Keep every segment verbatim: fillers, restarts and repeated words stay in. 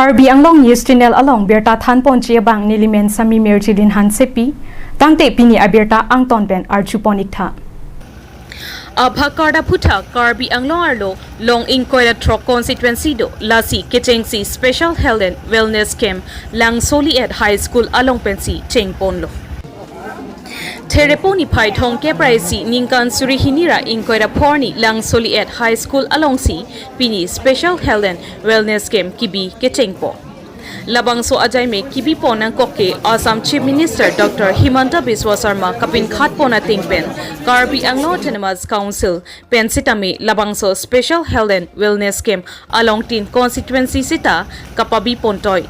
Karbi Anglong News Channel along birta thanponji abang nelimen Sami Mirjilin Hansepi, tangte pini abirta angton pen arjupon iktha. Abha card aputhak Karbi Anglong arlo long ingkoi ra throk constituency do, lasi kechengsi Special Health and Wellness Camp Langsoli at High School along pensi chengponlo. Therepo niphai thomkep ra isi ningkan suri hini ra ingkoi ra phongo arni Langsoli at High School alongsi pini Special Health and Wellness Camp kibi kechengpo. Labangso ajaime kibipon nangkok ke Assam Chief Minister Doctor Himanta Biswa Sarma kapinkhatpon ateng pen Karbi Anglong Autonomous Council pen sitame labangso Special Health and Wellness Camp along tin constituency sita kapabipontoi.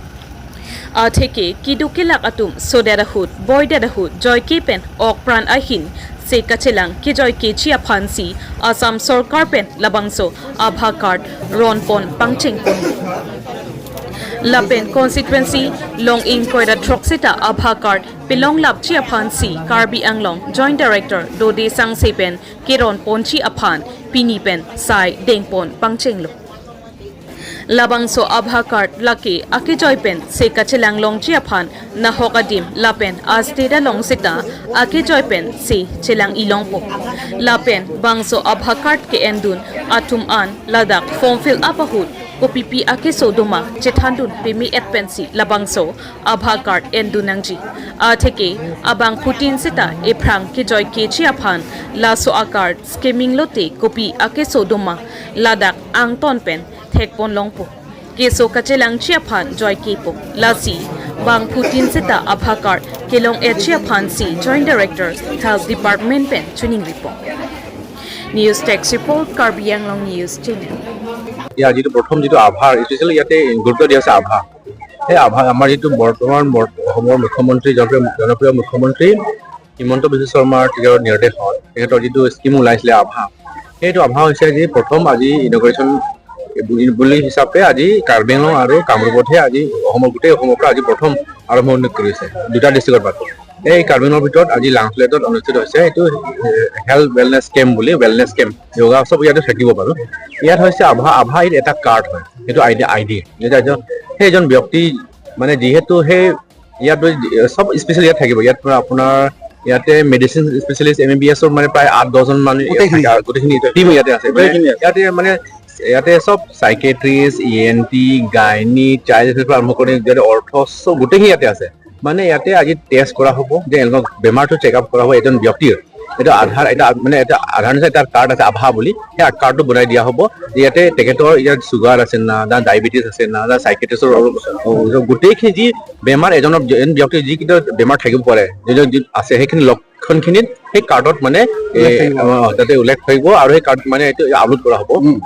Atheke keduk kelak atum sodet ahut, boidet ahut, joike pen okpran ahin se kachelang kejoikeji aphansi Assam sorkar pen labangso Abha card ronpon pangchengpon. Lapen constituency long ingkoi ra throk sita Abha card pelonglapji aphansi Karbi Anglong Joint Director Dode Sangse pen keronponji aphan pini pen sai dengpon pangchenglo. Labangso Abha card lake akejoi pen se kachelang longji aphan nahok adim lapen a-state along sita akejoi pen se chelang-i longpo. Lapen bangso Abha card ke-endun atum an ladak form fill up ahut kopipi akeso doma chethandun peme-et pensi labangso Abha card endun nangji. Atheke abangphutin sita ephrang kejoikeji aphan laso a-card skimming lote kopi akeso doma ladak angton pen thekpon longpo. Keso kachelangji aphan joikepo. Lasi bangphutin sita Abha card kelong-etji aphansi Joint Director Health Department pen chiningripo. News Desk Report, Karbi Anglong News Channel. ইয়াৰ যিটো প্ৰথম যিটো আভাৰ, স্পেচিয়েলি ইয়াতে গুৰুত্ব দিয়া হৈছে আভা। সেই আভা আমাৰ যিটো বৰ্তমান বৰ-, অসমৰ মুখ্যমন্ত্ৰী, জনপ্ৰিয়, জনপ্ৰিয় মুখ্যমন্ত্ৰী হিমন্ত বিশ্ব শৰ্মাৰ তেখেতৰ নিৰ্দেশত তেখেতৰ যিটো স্কিম ওলাইছিলে আভা, সেইটো আভা হৈছে আজি প্ৰথম আজি ইনগ্ৰেশ্যন বুলি, বুলি হিচাপে আজি কাৰ্বি আংলং আৰু কামৰূপতহে আজি অসমৰ গোটেই অসমৰ পৰা আজি প্ৰথম আৰম্ভ কৰিছে দুটা ডিষ্ট্ৰিক্টৰ পৰা। এই কাৰ্বি আংলঙৰ ভিতৰত আজি লাংচলেটত অনুষ্ঠিত হৈছে এইটো, এ, হেল্থ ৱেলনেছ কেম্প বুলি, ৱেলনেছ কেম্প, যোগা চব ইয়াতে থাকিব পাৰোঁ। ইয়াত হৈছে আভা, আভা এইটো এটা কাৰ্ড হয়, সেইটো আই ডি, আই ডি। এতিয়া এজন, সেই এজন ব্যক্তি মানে যিহেতু সেই ইয়াত চব স্পেচিয়েল ইয়াত থাকিব। ইয়াত পৰা আপোনাৰ ইয়াতে medicine specialist, M B B এছৰ মানে প্ৰায় আঠ দহজন মানুহ ইয়াত গোটেইখিনি। থাকে, গোটেইখিনি টিম ইয়াতে আছে। গোটেইখিনি আছে। ইয়াতে মানে ইয়াতে চব চাইকেট্ৰিষ্ট, ই এন টি, গাইনী, চাইল্ড হেল্থৰ পৰা আৰম্ভ কৰি ইয়াতে অৰ্থ চব গোটেইখিনি ইয়াতে আছে। মানে ইয়াতে আজি টেষ্ট কৰা হ'ব যে এওঁলোকক বেমাৰটো চেক আপ কৰা হ'ব এজন ব্যক্তিৰ। এইটো আধাৰ, এটা মানে এটা আধাৰ নিচিনা এটা কাৰ্ড আছে আভা বুলি, সেই কাৰ্ডটো বনাই দিয়া হ'ব যে ইয়াতে তেখেতৰ ইয়াত চুগাৰ আছে না, না ডায়েবেটিছ আছে না, না চাইকেট্ৰিষ্টৰ, গোটেইখিনি যি বেমাৰ এজনৰ, এজন ব্যক্তিৰ যিকেইটা বেমাৰ থাকিব পাৰে, যি, যি আছে সেইখিনি লক্ষণখিনিত সেই কাৰ্ডত মানে, এ, উল্লেখ থাকিব। অ, তাতে উল্লেখ থাকিব আৰু সেই কাৰ্ড মানে এইটো আপলোড কৰা হ'ব। উম।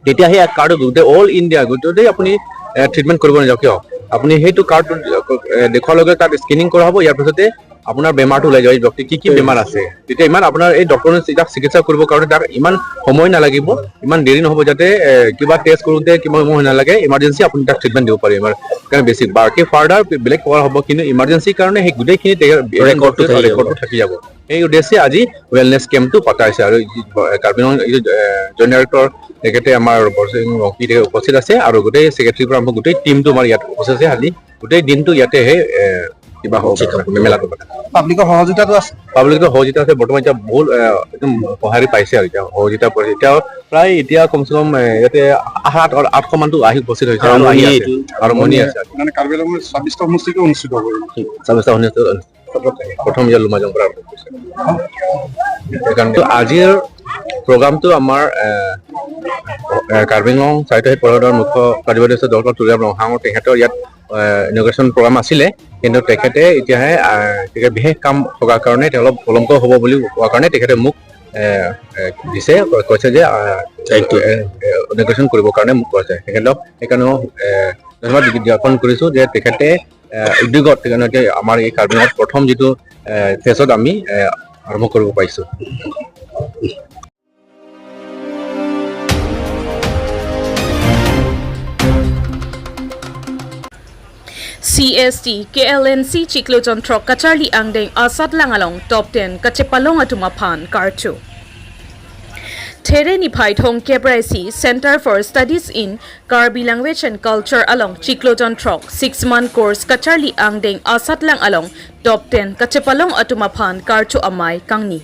তেতিয়া সেই কাৰ্ডত গোটেই অল ইণ্ডিয়া গোটেই আপুনি, এ, ট্ৰিটমেণ্ট কৰিব নাযাওক কিয়, আপুনি সেইটো কাৰ্ডটো, এ, দেখুৱাৰ লগে লগে তাত স্কেনিং কৰা হ'ব। ইয়াৰ পিছতে আপোনাৰ বেমাৰটো ওলাই যাব, এই ব্যক্তি কি কি বেমাৰ আছে। তেতিয়া ইমান আপোনাৰ এই ডক্টৰে তাক চিকিৎসা কৰিবৰ কাৰণে তাক ইমান সময় নালাগিব, ইমান দেৰি নহ'ব, যাতে, এ, কিবা টেষ্ট কৰোঁতে কিবা সময় নালাগে, ইমাৰ্জেঞ্চি আপুনি তাক ট্ৰিটমেণ্ট দিব পাৰিব। মানে, কাৰণে বেছি বাকী ফাৰ্ডাৰ বেলেগ কোৱা হ'ব, কিন্তু ইমাৰ্জেঞ্চিৰ কাৰণে সেই গোটেইখিনি তে-, ৰেকৰ্ডটো থাকি যাব। ৰেকৰ্ডটো থাকি যাব। সেই উদ্দেশ্যে আজি ৱেলনেছ কেম্পটো পতা হৈছে আৰু এই, এ, কাৰ্বি আংলং এই, এ, জইণ্ট ডাইৰেক্টৰ তেখেতে আমাৰ বৰসিং ৰংপি তেখেত উপস্থিত আছে আৰু গোটেই ছেক্ৰেটাৰীৰ পৰা আৰম্ভ গোটেই টিমটো আমাৰ ইয়াত উপস্থিত আছে। আজি গোটেই দিনটো ইয়াতে সেই, এ, কিবা হ'ব, চেকআপ কৰিব। মেলাটো পাতে। পাব্লিকৰ সহযোগিতাটো আছে? পাব্লিকৰ সহযোগিতা আছে। বৰ্তমান এতিয়া বহুত, এ, একদম সঁহাৰি পাইছে আৰু এতিয়া সহযোগিতা কৰিছে। এতিয়া প্ৰায় এতিয়া কমচে কম, এ, ইয়াতে সাত, আঠ, আঠশ মানটো আহি উপস্থিত হৈছে আৰু আহি আৰম্ভণি আছে। এইটো। আৰম্ভণি আছে। মানে কাৰ্বি আংলঙৰ ছাব্বিছটা সমষ্টিতে অনুষ্ঠিত হ'ব। ছাব্বিছটা অনুষ্ঠিত, প্ৰথম ইয়াত লুমাজং পৰা আৰম্ভ কৰিছে। সেইকাৰণে আজিৰ প্ৰগ্ৰামটো আমাৰ, এ, এ, কাৰ্বি আংলং স্বায়ত্তশাসিত পৰিষদৰ মুখ্য কাৰ্যবাহী সদস্য ডক্টৰ তুলিৰাম ৰংহাঙৰ তেখেতৰ ইয়াত, এ, ইনগ্ৰেশ্যন প্ৰগ্ৰাম আছিলে, কিন্তু তেখেতে এতিয়াহে, এ, তেখেত বিশেষ কাম থকাৰ কাৰণে তেওঁ অলপ পলমকৈ হ'ব বুলি কোৱাৰ কাৰণে তেখেতে মোক, এ, এ, দিছে, কৈ-, কৈছে যে, এ, টাইমটো। এ, এ, ইনগ্ৰেশ্যন কৰিবৰ কাৰণে মোক কৈছে। তেখেতক সেইকাৰণে, এ, ধন্যবাদ জ্ঞাপন কৰিছোঁ যে তেখেতে, এ, উদ্যোগত, তেখেতে আমাৰ এই কাৰ্বি আংলঙত প্ৰথম যিটো, এ, ফেজত আমি, এ, আৰম্ভ কৰিব পাৰিছোঁ। C S T, K L N C chiklo jonthrok kacharli angdeng asatlang along top ten kachepalong atum aphan karcho. There niphai thomkep ra isi Center for Studies in Karbi Language and Culture along chiklo jonthrok six month course kacharli angdeng asatlang along top ten kachepalong atum aphan karcho amei kangni.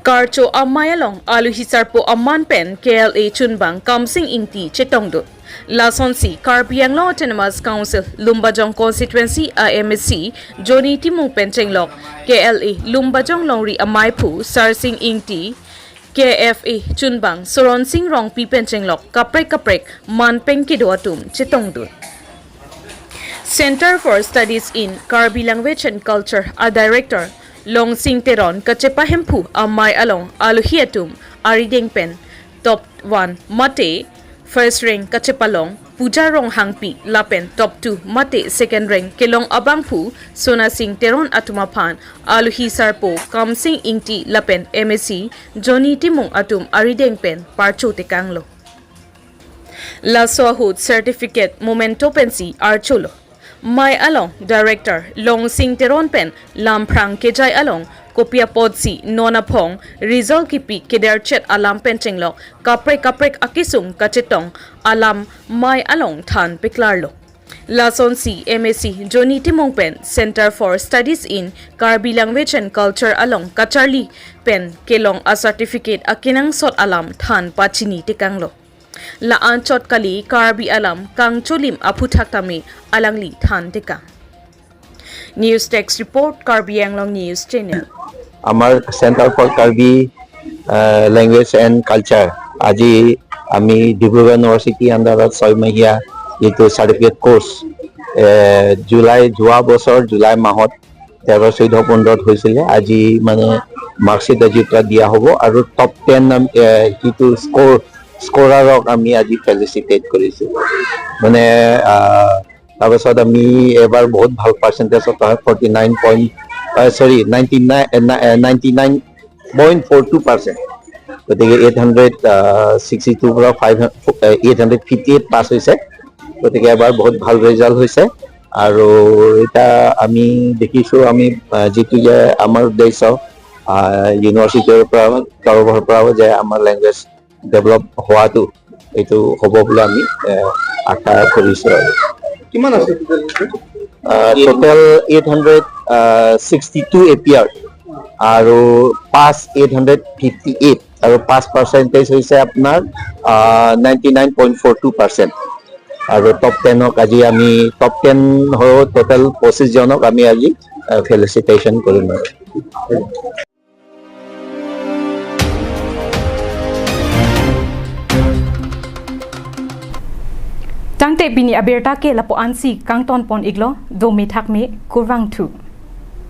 Karcho amei along aluhi sarpo aman pen K L A chunbang Kamsing Ingti chetongdun. Lasonsi Karbi Anglong Autonomous Council Lumbajong Constituency a M A C Johnny Timung pen chenglok K L A Lumbajong longri ameiphu Sarsing Ingti, K F A chunbang Soronsing Rongpi pen chenglok kaprek kaprek manpeng kedo atum chetongdun. Center for Studies in Karbi Language and Culture a Director Longsing Teron kachepahemphu amei along aluhi atum arideng pen top one mate first rank kachepalong Puja Ronghangpi lapen top two mate second rank kelong abangphu Sonasing Teron atum aphan aluhi sarpo Kamsing Ingti lapen M A C Johnny Timung atum arideng pen parcho tekanglo. Laso ahut certificate memento pensi archolo. Mei along Director Longsing Teron pen lamphrang kejai along kopi apotsi non aphong result kipi kederchet alam pen chenglok kaprek kaprek akesung kachetong alam mei along than peklarlo. Lasonsi M A C Johnny Timung pen Center for Studies in Karbi Language and Culture along kacharli pen kelong a certificate akenangsot alam than pachini tekanglo. La anchot kali Karbi alam kangcholim aphuthak tame alangli than tekang. News Desk Report, Karbi Anglong News Channel. আমাৰ centre for Karbi language and culture আজি আমি ডিব্ৰুগড় ইউনিভাৰ্চিটি আণ্ডাৰত ছয় মহীয়া যিটো certificate course July যোৱা বছৰ জুলাই মাহত তেৰ চৈধ্য পোন্ধৰত হৈছিলে। আজি মানে মাৰ্কশ্বিট আজিৰ পৰা দিয়া হ'ব আৰু টপ টেন যিটো স্ক'ৰ স্ক'ৰাৰক আমি আজি ফেলিচিটেট কৰিছোঁ। মানে আহ, তাৰপাছত আমি এবাৰ বহুত ভাল পাৰ্চেণ্টেজ অৰ্থাৎ forty nine point sorry ninety nine ninety nine point four two percent. গতিকে এইট হাণ্ড্ৰেড ছিক্সটি টুৰ পৰা five eight hundred fifty eight pass হৈছে। গতিকে এবাৰ বহুত ভাল ৰিজাল্ট হৈছে। আৰু এতিয়া আমি দেখিছোঁ আমি আহ, যিটো যে আমাৰ উদ্দেশ্য ইউনিভাৰ্চিটিৰ পৰা তৰফৰ পৰাও যে আমাৰ লেংগুৱেজ ডেভেলপ হোৱাটো এইটো হ'ব বুলি আমি এ, আশা কৰিছোঁ আৰু কিমান আছে total? Total eight hundred sixty two A P R আৰু pass eight hundred fifty eight আৰু পাছ পাৰ্চেণ্টেজ হৈছে আপোনাৰ ninety nine point four two percent. আৰু টপ টেনক আজি আমি টপ টেন হৈ টোটেল পঁচিছজনক আমি আজি ফেলিচিটেশ্যন কৰিম আৰু Tangte pini abirta ke lapu-ansi kangton pon iklo, dome thakme, kurvangthu.